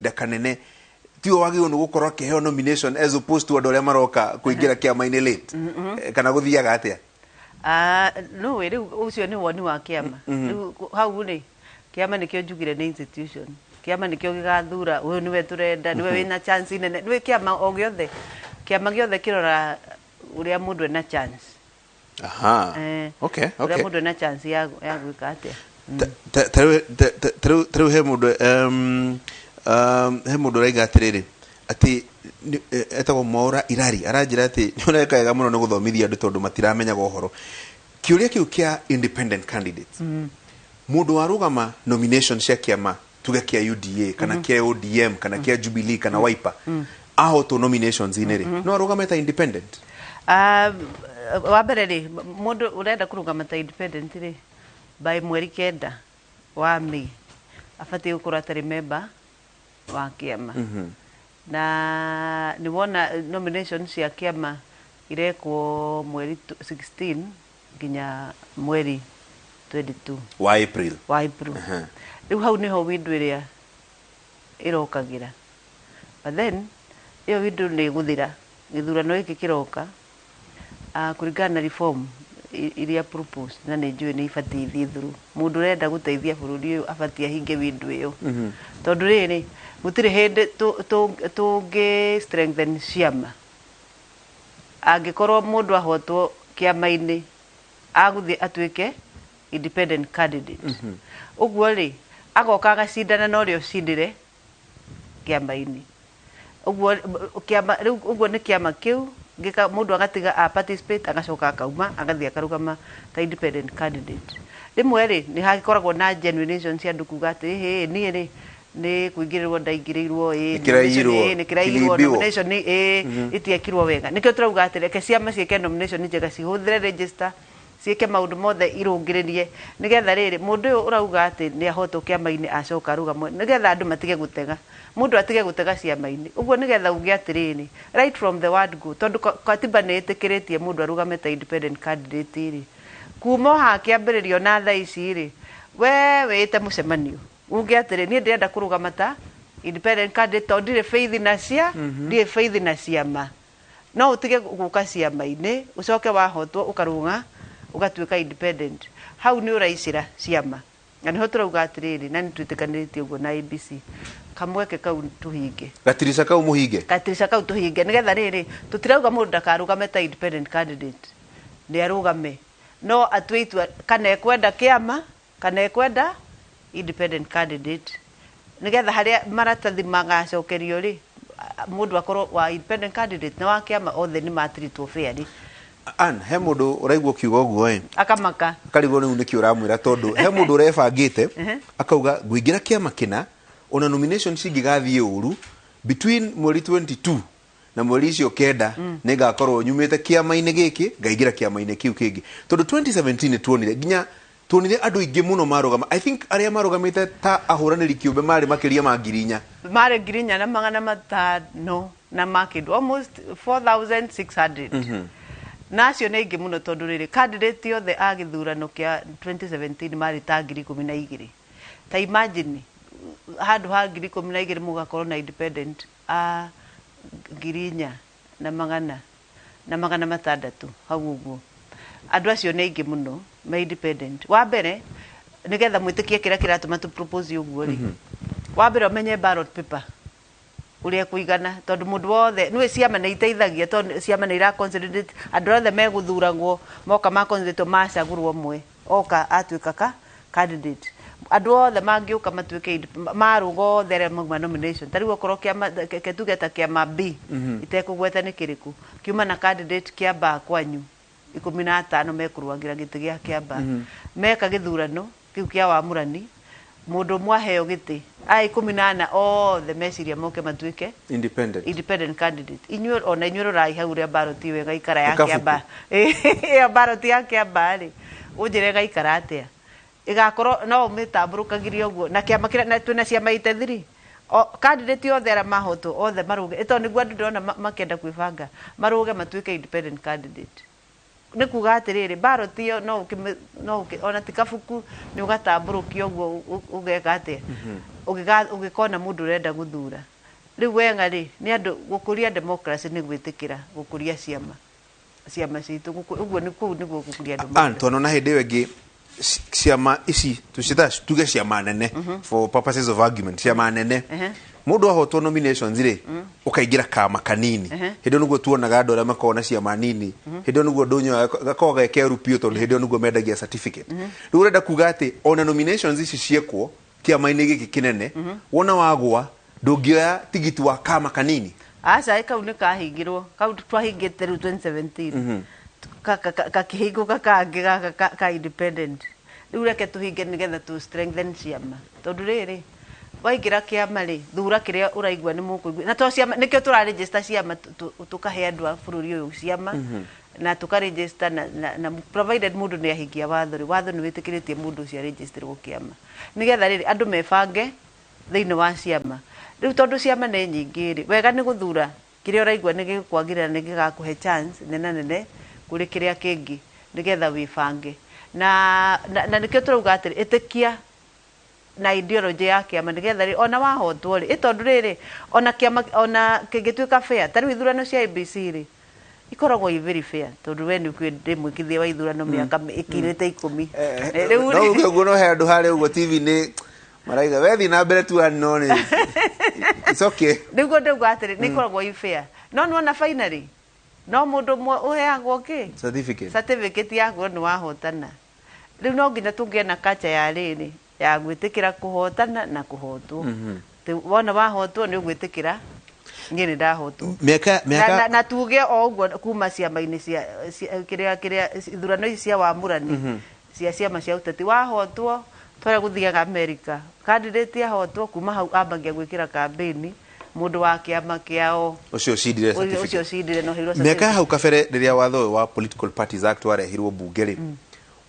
Kanene tiwe wagĩrĩirwo nĩ gũkorwo akĩheo nomination as opposed to andũ arĩa maroka kũingĩra kĩama-inĩ late. Kana gũthiaga atĩa? Ah, no rĩu ũcio nĩ woni wa kĩama. Rĩu hau rĩ, kĩama nĩkĩo njugire nĩ institution. Kĩama nĩkĩo gĩgathura ũyũ nĩwe tũrenda, nĩwe wĩna chance nene. Nĩwe kĩama o gĩothe, kĩama gĩothe kĩrora ũrĩa mũndũ ena chance. Ũrĩa mũndũ ena chance ya gwĩka atĩa. Ta rĩu he mũndũ ũraiga atĩrĩrĩ, atĩ etagwo Mwaũra Irari, aranjĩra atĩ nĩ ũreka wega mũno nĩ gũthomithia andũ tondũ matiramenyaga ũhoro. Kĩũria kĩu kĩa independent candidates, mũndũ warũgama nomination cia kĩama, tuge kĩa UDA kana kĩa ODM kana kĩa Jubilee kana Wiper, ahotwo nominations-inĩ rĩ, no arũgame ta independent? Ah, wa mbere rĩ, mũndũ ũrenda kũrũgama ta independent rĩ, by mweri 9 wa May abatiĩ gũkorwo atarĩ member wa kĩama. Na nĩ wona nomination cia kĩama irekwo mweri 16 nginya mweri 22 wa April. Wa April. Rĩu hau nĩho window ĩrĩa ĩrokagĩra, but then ĩyo window nĩ ĩgũthira gĩthurano gĩkĩ kĩroka, kũringana na reform iria proposed, na nĩ njũĩ nĩ ibatiĩ ithiĩ through. Mũndũ ũrenda gũteithia bũrũri ũyũ abatiĩ ahinge window ĩyo, tondũ rĩrĩ, gũtirĩ hĩndĩ tũngĩ strengthen ciama angĩkorwo mũndũ ahotwo kĩama-inĩ agũthiĩ atuĩke independent candidate. Ũguo rĩ, agoka agacindana na ũrĩa ũcindire kĩama-inĩ. Ũguo kĩama rĩu, ũguo nĩ kĩama kĩu gĩka mũndũ agatiga a participate, agacoka akauma, agathiĩ akarũgama ta independent candidate. Rĩmwe rĩ, nĩ hagĩkoragwo na genuine reasons cia andũ kuga atĩ hĩ, niĩ rĩ, nĩ kũingĩrĩrwo ndaingĩrĩirwo ĩ. Nĩ kĩraiyirwo. Nĩ kĩraiyirwo. Kĩlibiwo. Nomination ĩ itiekirwo wega. Nĩkĩo tũrauga atĩ reke ciama ciĩke nomination njega, cihũthĩre register, ciĩke maũndũ mothe, irũngĩrĩrie, nĩgetha rĩrĩ, mũndũ ũyũ ũrauga atĩ nĩ ahotwo kĩama-inĩ acoka arũgamwe, nĩgetha andũ matige gũtega, mũndũ atige gũtega ciama-inĩ ũguo, nĩgetha uge atĩrĩrĩ, right from the word go, tondũ katiba nĩ ĩtĩkĩrĩtie mũndũ arũgame ta independent candidate rĩ, kuma o haha kĩambĩrĩrio na thaa ici rĩ, we wĩĩte mũcemanio uge atĩrĩ, niĩ ndĩrenda kũrũgama ta independent candidate tondũ ndirĩ faith na cia ndirĩ faith na ciama. No ũtige gũka ciama-inĩ, ũcoke wahotwo ũkarũga ũgatuĩka independent. Hau nĩ ũraicĩra ciama, na nĩho tũrauga atĩrĩrĩ, na nĩ twĩtĩkanĩrĩtie ũguo na ABC, kamweke kau tũhinge. Gatirica kau mũhinge. Gatirica kau tũhinge, nĩgetha rĩrĩ, tũtirauga mũndũ ndakarũgame ta independent candidate, nĩ arũgame, no atue itua kana ekwenda kĩama kana ekwenda independent candidate, nĩgetha harĩa maratathi magacokerio rĩ, mũndũ akorwo wa independent candidate na wa kĩama othe nĩ matiritwo fairly. Ann, he mũndũ ũraigua ũkiuga ũguo ĩ, akamaka. Akarigwo rĩu nĩkĩ ũramwĩra, tondũ he mũndũ ũrebangĩte akauga, ngũingĩra kĩama kĩna, ona nomination cingĩgathiĩ ũru, between mweri 22 na mweri icio 9 nĩ ngakorwo nyumĩte kĩama-inĩ gĩkĩ ngaingĩra kĩama-inĩ kĩu kĩngĩ. Tondũ 2017 nĩ tuonire, nginya tuonire andũ aingĩ mũno marũgama. I think arĩa marũgamĩte ta ahũranĩri kĩũmbe marĩ makĩria ma 4,000. Marĩ 4500 na makĩndũ, almost 4600, na acio nĩ aingĩ mũno, tondũ rĩrĩ, candidate othe a gĩthurano kĩa 2017 marĩ ta 12,000. Ta imagine handũ ha 12,000 mũgakorwo na independent a ngiri inya na magana na 600 hau ũguo. Andũ acio nĩ aingĩ mũno me independent. Wa mbere, nĩgetha mwĩtĩkie kĩrĩa kĩratũma tũ propose ũguo rĩ, wa mbere ũmenye ballot paper ũrĩa kũigana, tondũ mũndũ wothe nĩwe ciama nĩ iteithagia, tondũ ciama nĩ ira consolidate andũ othe megũthuragwo, moka ma consolidate, macagũrwo ũmwe oka atuĩka ka candidate. Andũ othe mangĩũka matuĩke marũga othe arĩa mauma nomination, ta rĩu okorwo kĩama ke tuge ta kĩama B, itekũgweta nĩ kĩrĩkũ, kiuma na candidate kĩamba kwanyu 15 mekũrũagĩra gĩtĩ gĩa kĩamba, meka gĩthurano kĩu kĩa wamũrani, mũndũ ũmwe aheo gĩtĩ, aya 14 othe meciria moke matuĩke independent. Independent candidate. Inyuĩ ona inyuĩ rorai hau ũrĩa ballot ĩyo ĩgaikara ya Ĩkabuku. Kĩamba ĩyo ballot ya kĩamba rĩ, ũnjĩre ĩgaikara atĩa? Ĩgakorwo no ũmĩtambũrũkagĩrie ũguo na kĩama kĩrĩa na twĩna ciama 83, o candidate othe arĩa mahotwo othe marũge, ĩtondũ nĩguo andũ ndĩrona makĩenda kwĩbanga marũge matuĩke independent candidate. Nĩ kuga atĩrĩrĩ, ballot ĩyo no ũkĩmĩ- no ũkĩ- ona ti kabuku, nĩ ũgatambũrũkia ũguo, ũgeka atĩa? Ũgĩkona mũndũ ũrenda gũthura rĩu wega rĩ, nĩ andũ gũkũria democracy nĩ gwĩtĩkĩra gũkũria ciama citũ. Ũguo nĩ kũu nĩguo gũkũria Ann democracy. Tondũ na hĩndĩ ĩyo ĩngĩ ciama ici tũcita tuge ciama nene, for purposes of argument, ciama nene, mũndũ ahotwo nominations rĩ, ũkaingĩra kama kanini. Hĩndĩ ĩyo nĩguo tuonaga andũ arĩa makoragwo na ciama nini, hĩndĩ ĩyo nĩguo ndũnyo gakoragwo ge keru biũ, tondũ hĩndĩ ĩyo nĩguo mendagia certificate. Rĩu ũrenda kuga atĩ ona nominations ici ciekwo kĩama-inĩ gĩkĩ kĩnene, wona wagwa ndũngĩoya tigiti wa kama kanini? Aca, kau nĩ kahingirwo, kau twahingĩte rĩu 2017. Kakĩhingũka kangĩ gaka ka independent. Rĩu reke tũhinge nĩgetha tũ strengthen ciama, tondũ rĩrĩ waingĩra kĩama rĩ, thura kĩrĩa ũraigua nĩ mũkũigua na to ciama. Nĩkĩo tũraregister ciama, tũkahe andũ a bũrũri ũyũ ciama na tũkaregister na provided mũndũ nĩ ahingia watho rĩ, watho nĩ wĩtĩkĩrĩtie mũndũ ũcio aregisterwo kĩama, nĩgetha rĩrĩ andũ mebange thĩinĩ wa ciama. Rĩu tondũ ciama nĩ nyingĩ rĩ, wega nĩ gũthura kĩrĩa ũraigua nĩ gĩgũkwagĩrĩra, nĩ gĩgakũhe chance nene nene kũrĩ kĩrĩa kĩngĩ, nĩgetha wĩbange na nĩkĩo tũrauga atĩrĩ, ĩtĩkia na ideology ya kĩama, nĩgetha rĩ ona wahotwo rĩ, tondũ rĩrĩ ona kĩama ona kĩngĩtuĩka fair, ta rĩu ithurano cia ABC rĩ, ikoragwo i very fair, tondũ we nĩ ũkuĩ ndĩ mwĩkithia wa ithurano mĩaka ĩkirĩte 10. Rĩu No rĩ uge ũguo, no he andũ harĩa ũguo TV-inĩ maraiga wethi na mbere tu, no nĩ it's okay. Nĩguo ndauga atĩrĩ, nĩ ikoragwo i fair, no nĩwona finally no mũndũ ũmwe ũheagwo kĩ? Certificate. Certificate yaku nĩ wahotana. Rĩu no nginya tũgĩe na culture ya rĩrĩ ya gwĩtĩkĩra kũhotana na kũhotwo. Wona wahotwo nĩ ũgwĩtĩkĩra niĩ nĩ ndahotwo. Mĩaka Na, mĩaka na tuge o ũguo kuma ciama-inĩ cia kĩrĩa ithurano ici cia wamũrani cia ciama cia ũteti, wahotwo twarĩa gũthiaga America, candidate ahotwo, kuma hau ambagia gwĩkĩra campaign mũndũ wa kĩama kĩao ũcio ũcindire ũcio certificate. Ũcindire no heirwo Mĩaka ya certificate. hau kabere, rĩrĩa watho ũyũ wa Political Parties Act warehirwo mbunge rĩ,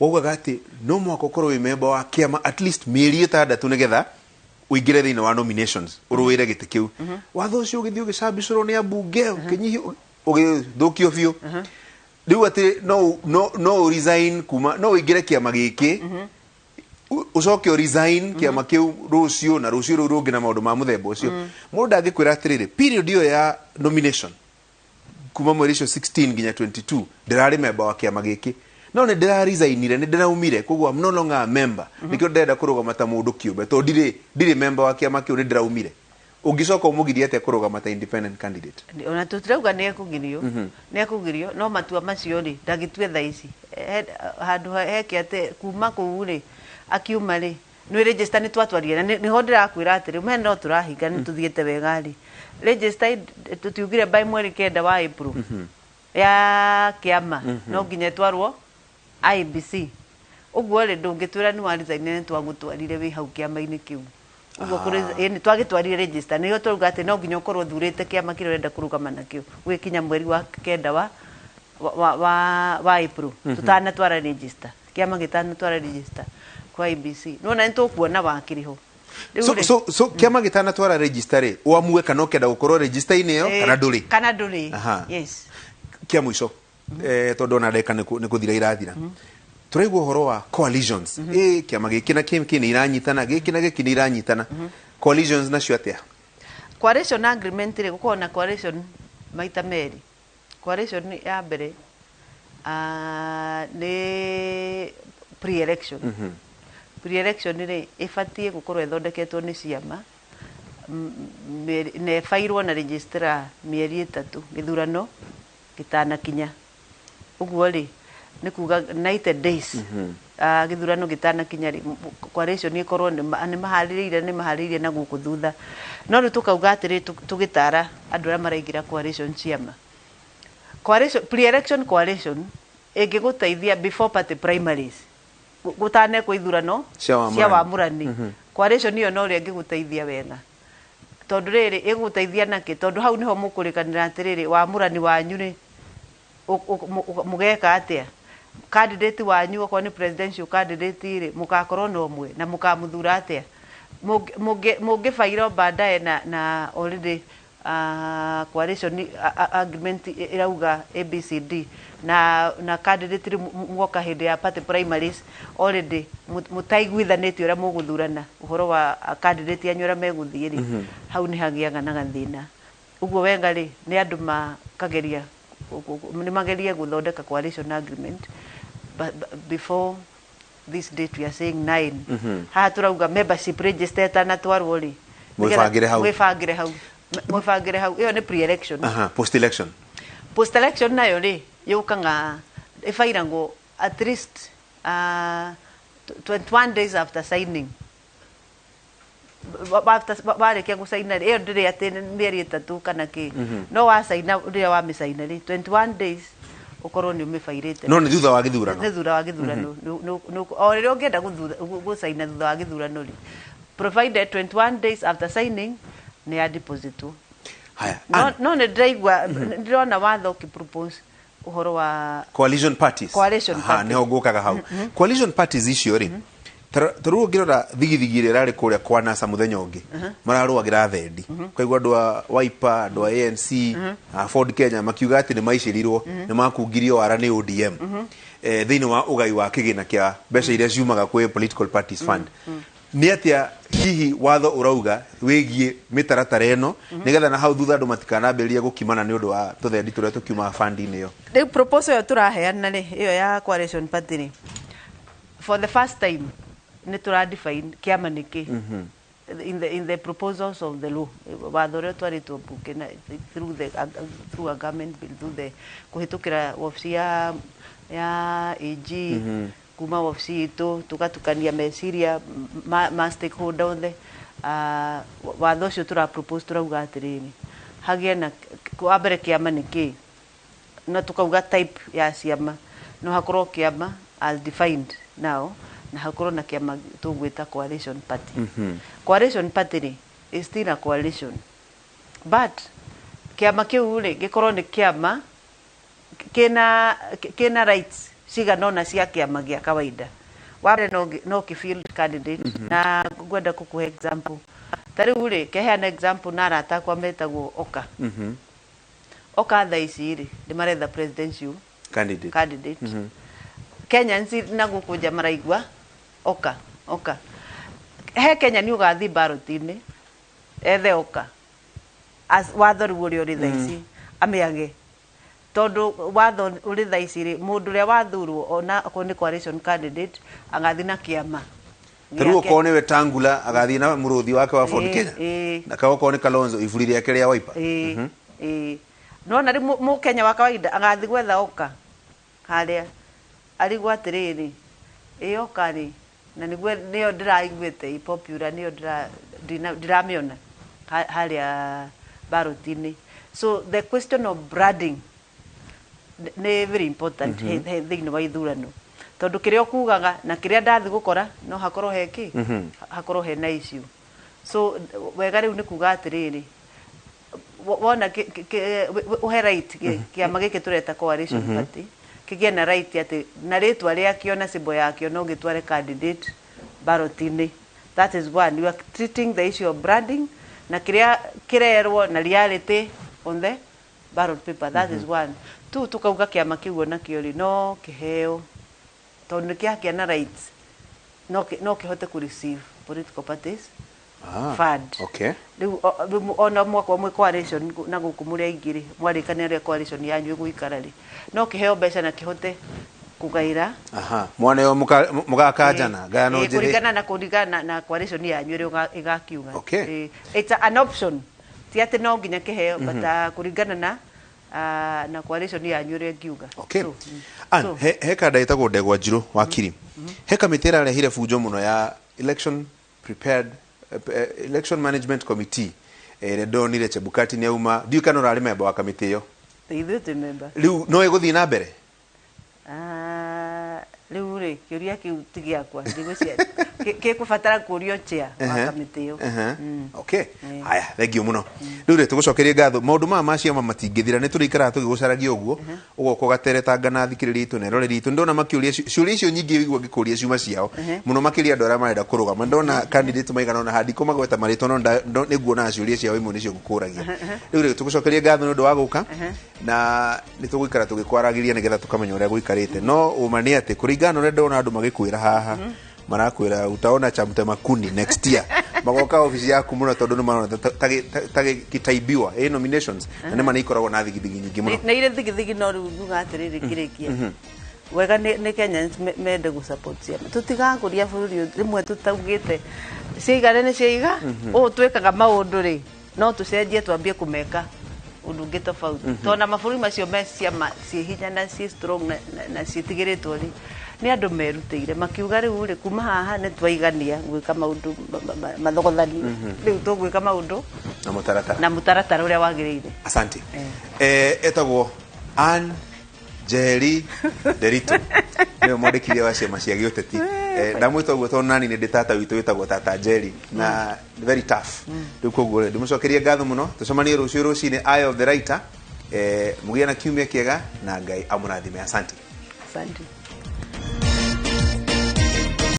waugaga atĩ no mũhaka ũkorwo wĩ memba wa kĩama at least mĩeri 6 nĩgetha ũingĩre thĩinĩ wa nominations ũrũĩre gĩtĩ kĩu. Watho ũcio ũgĩthiĩ ũgĩcambicũrwo nĩ ambunge, ũkĩnyihio, ũgĩthũkio biũ. Rĩu atĩ no ũ resign kuma, no ũingĩre kĩama gĩkĩ, ũcoke ũ resign kĩama kĩu rũciũ na rũciũ rũu rũngĩ na maũndũ ma mũthemba ũcio. Mũndũ ndangĩkwĩra atĩrĩrĩ, period ĩyo ya nomination kuma mweri ũcio 16 nginya 22 ndĩrarĩ memba wa kĩama gĩkĩ, no nĩ ndĩraresignire, nĩ ndĩraumire, koguo I'm no longer a member, nĩkĩo ndĩrenda kũrũgama ta mũndũ kĩũmbe, tondũ ndirĩ memba wa kĩama kĩu, nĩ ndĩraumire. Ũngĩcoka ũmũgirie atĩa kũrũgama ta independent candidate? Ona tũtirauga nĩ ekũgirio, nĩ ekũgirio, no matua macio rĩ, ndangĩtue thaa ici. Handũ heke atĩ kuma kũu rĩ, akiuma rĩ, nĩ register nĩ twatwarire na nĩho ndĩrakwĩra atĩrĩ me no tũrahinga, nĩ tũthiĩte wega rĩ, register tũtiugire by mweri 9 wa April ya kĩama no nginya ĩtwarwo IEBC. Ũguo rĩ, ndũngĩtwĩra nĩ waresign, nĩ twagũtwarire wĩ hau kĩama-inĩ kĩu ũguo kũrĩ ĩni twagĩtwarire register. Nĩho twauga atĩ no nginya ũkorwo ũthurĩte kĩama kĩrĩa ũrenda kũrũgama nakĩo gũgĩkinya mweri wa kenda wa April, tũtanatwara register, kĩama gĩtanatwara register kwa IEBC. Nĩwona nĩ tũkuona wakĩrĩ ho. Rĩu So, rĩ, so kĩama gĩtanatwara register rĩ, ũamue kana ũkenda gũkorwo register-inĩ ĩyo kana ndũrĩ. Kana ndũrĩ. Yes. Kĩa mũico, tondũ ona ndagĩka nĩ kũthira irathira, tũraigua ũhoro wa coalitions, kĩama gĩkĩ na kĩngĩ nĩ iranyitana, gĩkĩ na gĩkĩ nĩ iranyitana. Coalitions nacio atĩa? Coalition agreement rĩ, gũkorwo na coalition maita merĩ. Coalition ya mbere nĩ pre-election. Pre-election rĩ, ĩbatiĩ gũkorwo ĩthondeketwo nĩ ciama na ĩbairwo na registrar mĩeri 3 gĩthurano gĩtanakinya. Ũguo rĩ, nĩ kuga 90 days gĩthurano gĩtanakinya rĩ, coalition ĩkorwo nĩ maharĩrĩire na gũkũ thutha. No rĩu tũkauga atĩrĩ, tũgĩtara andũ arĩa maraingĩra coalition, ciama coalition, pre-election coalition ĩngĩgũteithia before party primaries, gũtanekwo ithurano cia wamũrani. Cia wamũrani, coalition ĩyo no ũrĩa ĩngĩgũteithia wega, tondũ rĩrĩ ĩgũteithia nakĩ? Tondũ hau nĩho mũkũrĩkanĩra atĩrĩrĩ, wamũrani wanyu rĩ, mũgeka atĩa, candidate wanyu okorwo nĩ presidential candidate rĩ, mũgakorwo na ũmwe na mũkamũthura atĩa. Mũngĩbairwo baadaye na already Coalition agreement ĩrauga ABCD na candidate rĩu muoka hĩndĩ ya party primaries already mũtaiguithanĩtie ũrĩa mũgũthurana ũhoro wa candidate anyu ũrĩa megũthiĩ rĩ, hau nĩ hagĩaga na gathĩna. Ũguo wega rĩ, nĩ andũ makageria nĩ magerie gũthondeka coalition agreement before this date we are saying 9. Haha tũrauga membership register ĩtanatwarwo rĩ, Mwĩbangĩre hau. Mwĩbangĩre hau, mwĩbangĩre hau. Ĩyo nĩ pre-election. Aha, post election. Post election nayo rĩ, yũkaga ĩbairagwo at least 21 days after signing. After warĩkia gũcaina rĩ, ĩyo ndĩrĩ atĩ nĩ mĩeri 3 kana kĩ, no wacaina rĩrĩa wamĩcaina rĩ, 21 days ũkorwo nĩ ũmĩbairĩte. No nĩ thutha wa gĩthurano. Nĩ thutha wa gĩthurano. O rĩrĩa ũngĩenda gũcaina thutha wa gĩthurano rĩ, provided 21 days after signing nĩ ya depositwo. Haya. No, Ann, no nĩ ndĩraigua ndĩrona watho ũkĩpropose ũhoro wa coalition parties. Coalition Aha, parties. nĩho ngũkaga hau. Coalition parties icio rĩ, ta rĩu ũngĩrora thigithigi ĩrĩa ĩrarĩ kũrĩa kwa NASA mũthenya ũngĩ, mararũagĩra thendi, ũkaigua andũ a Wiper, andũ a ANC, a Ford Kenya makiuga atĩ nĩ maicĩrirwo, nĩ makungirio wara nĩ ODM thĩinĩ wa ũgai wa kĩgĩna kĩa mbeca iria ciumaga kwĩ political parties fund. Nĩ atĩa hihi watho ũrauga wĩgiĩ mĩtaratara ĩno, nĩgetha na hau thutha andũ matikanambĩrĩrie gũkimana nĩ ũndũ wa tũthendi tũrĩa tũkiumaga fund-inĩ ĩyo? Rĩu proposal ĩyo tũraheana rĩ, ĩyo ya coalition party rĩ, for the first time nĩ tũra define kĩama nĩ kĩ in the proposals of the law, watho ũrĩa ũtwarĩtwo mbunge na through a government bill, through the kũhĩtũkĩra wabici ya AG, kuma wabici itũ tũgatukania meciria ma stakeholder othe. Watho ũcio tũra propose tũrauga atĩrĩrĩ, hagĩe na wa mbere kĩama nĩ kĩ, no tukauga type ya ciama, no hakorwo kĩama as defined now, na hakorwo na kĩama tũgwĩta coalition party. Coalition party rĩ, is still a coalition, but kĩama kĩu rĩ, gĩkorwo nĩ kĩama kĩna rights cigana ũna cia kĩama gĩa kawaida. Wa mbere, no kĩ field candidate. Na ngwenda gũkũhe example, ta rĩu rĩ, keheana example na arata akwa metagwo Oka. Oka thaa ici rĩ, nĩ maretha presidential candidate. Candidate. Kenyans na gũkũ nja maraigua Oka, Oka. He Kenya nĩ ũgathiĩ ballot-inĩ ethe Oka. As watho rĩu ũrĩa ũrĩ thaa ici amĩage, tondũ watho ũrĩ thaa ici rĩ, mũndũ ũrĩa wathurwo ona akorwo nĩ coalition candidate agathiĩ na kĩama Ta rĩu gĩake. okorwo nĩwe Tangula, agathiĩ na mũrũthi wake wa Ford Kenya, Ĩĩ. na kana okorwo nĩ Kalonzo, iburi rĩake rĩa Wiper. Ĩĩ, nona rĩu mũkenya wa kawaida agathiĩ gwetha Oka harĩa arigwo atĩrĩrĩ, ĩ Oka rĩ, na nĩguo nĩyo ndĩraiguĩte ĩ popular, nĩyo ndiramĩona harĩa ballot-inĩ. So the question of branding nĩ very important thĩinĩ wa ithurano, tondũ kĩrĩa ũkugaga na kĩrĩa ndathiĩ gũkora no hakorwo he kĩ, hakorwo hena issue. So wega rĩu nĩ kuga atĩrĩrĩ, wona ũhe right kĩama gĩkĩ tũreta coalition party kĩgĩe na right atĩ na rĩtwa rĩakĩo na symbol yakĩo no gĩtware candidate ballot-inĩ. That is one, you are treating the issue of branding na kĩrĩa kĩrerwo na reality on the ballot paper. That is one. Two, tukauga kĩama kĩu onakĩo rĩ, no kĩheo, tondũ nĩ kĩakĩa na rights, no kĩhote kũ receive political parties fund. Rĩu ona mwakwa mwĩ coalition na gũkũ mũrĩ aingĩ rĩ, mwarĩkanĩra ũrĩa coalition yanyu ĩgũikara rĩ, no kĩheo mbeca na kĩhote kũgaĩra. Aha, mwaneo mũgakanjana ngayano njĩthĩ. Kũringana na coalition yanyu ĩrĩa ĩgakiuga. It's an option, ti atĩ no nginya kĩheo, but kũringana na coalition yanyu ĩrĩa ĩngiuga. Okay. So, Ann, so, he kanda ĩtagwo Ndegwa Njirũ wakiri, he kamĩtĩ ĩrarehire bunjo mũno ya election prepared election management committee ĩrĩa ndonire Chebukati nĩ auma. Ndiũĩ kana ũrarĩ memba wa kamĩtĩ ĩyo. Ithuĩ twĩ member. Rĩu no ĩgũthiĩ na mbere? Ah, rĩu rĩ, kĩũria kĩu ti gĩakwa, ndigwĩciria Gĩkũbatara kũrio chair wa kamĩtĩ ĩyo. Okay, haya, thank you mũno. Rĩu rĩ, tũgũcokerie ngatho. Maũndũ maya ma ciama matingĩthira, nĩ tũrĩikaraga tũgĩgũcaragia ũguo, ũgoka ũgateretanga na thikĩrĩria itũ na eroreri itũ. Ndona makĩũria ciũria icio nyingĩ, wĩigua ngĩkũria ciuma ciao mũno makĩria andũ arĩa marenda kũrũgama. Ndona candidate maigana ũna handikũmagweta marĩtwa, no nĩ nguonaga ciũria ciao imwe nĩcio ngũkũragia. Rĩu rĩ, tũgũcokerie ngatho nĩ ũndũ wa gũka, na nĩ tũgũikara tũgĩkwaragĩria nĩgetha tũkamenya ũrĩa gũikarĩte. No ũma nĩ atĩ kũringana na ũrĩa ndona andũ magĩkwĩra haha, marakwĩra utaona cha mtema kuni next year, magoka ofici yaku mũno tondũ nĩ marona ta gĩtaibiwa ĩ nominations, na nĩ ma nĩ ikoragwo na thigithigi nyingĩ mũno. Nĩ irĩ thigithigi, no rĩu nguga atĩrĩrĩ, ngĩrĩkia wega, nĩ Kenyans mende gũ support ciama. Tũtigakũria bũrũri ũyũ rĩmwe tũtaugĩte ciaigana nĩ ciaiga. Ũũ twĩkaga maũndũ rĩ, no tũcenjie, twambie kũmeka ũndũ ũngĩ tofauti, tondũ na mabũrũri macio me ciama ciĩ hinya na ciĩ strong na ciĩtigĩrĩtwo rĩ, nĩ andũ merutĩire makiuga rĩu rĩ, kuma haha nĩ twaigania gwĩka maũndũ mathogothani, rĩu tũgwĩka maũndũ na mũtaratara, na mũtaratara ũrĩa wagĩrĩire. Asante. Etagwo Ann Njeri Nderitu, nĩwe mwandĩkithia wa ciama cia gĩũteti. Ndamwĩta ũguo tondũ nani nĩ ndĩ tata witũ wĩtagwo tata Njeri na very tough. Rĩu koguo rĩ, ndĩmũcokerie ngatho mũno. Tũcemanie rũciũ rũcinĩ, Eye of the Writer. Mũgĩe na kiumia kĩega na Ngai amũrathime. Asante. Asante.